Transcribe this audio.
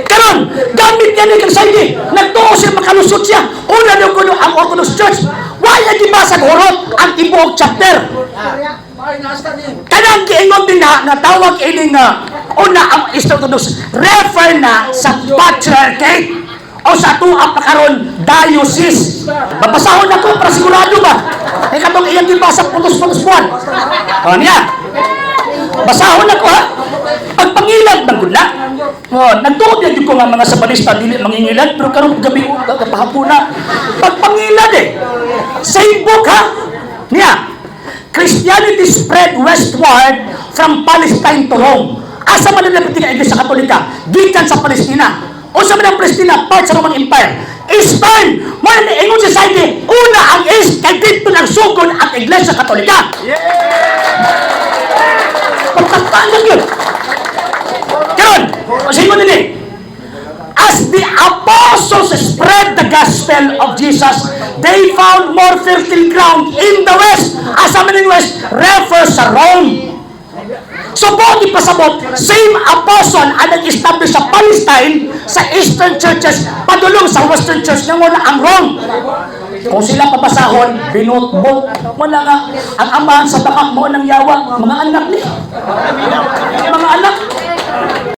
Karon, gamit niya ni kang Saidi. Nagtuo siya makalusot siya. Una daw kuno ang Orthodox Church. Why niya gibasa hurot ang tibuok chapter? Kanang giingon din na natawag ini nga una ang Eastern Orthodox refer na sa patriarchate o sa atoa pa karon diocese. Babasahon ako para sigurado ba? Kay katong iyang gibasa putos-putos buwan. O niya. Basahon ako ha. Pagpangilad man gud na. Oh, nagtuod yan ko nga mga Sabalista dili mangingilad pero karong gabi kapahapuna. Pagpangilad eh. Same book ha. Niya. Christianity spread westward from Palestine to Rome. Asa man ang lapit nga Iglesia Katolika? Gikan sa Palestina. Unsa man ang Palestina? Part sa Roman Empire. Eastern! Mo na ingon si Saidi, una ang East kay didto nagsugod ang Iglesia Katolika. Pagtataan lang yun. Karon, kasi mo nini, as the apostles spread the gospel of Jesus, they found more fertile ground in the West. Asa man in West, refers sa Rome. So, buot ipasabot, same apostle ang nag-establish sa Palestine, sa Eastern churches, padulong sa Western Church, nga wala ang Rome. Kung sila pabasahon, binutbot, wala nga, ang amahan sa baka mo ng yawa, mga anak ni. Mga anak.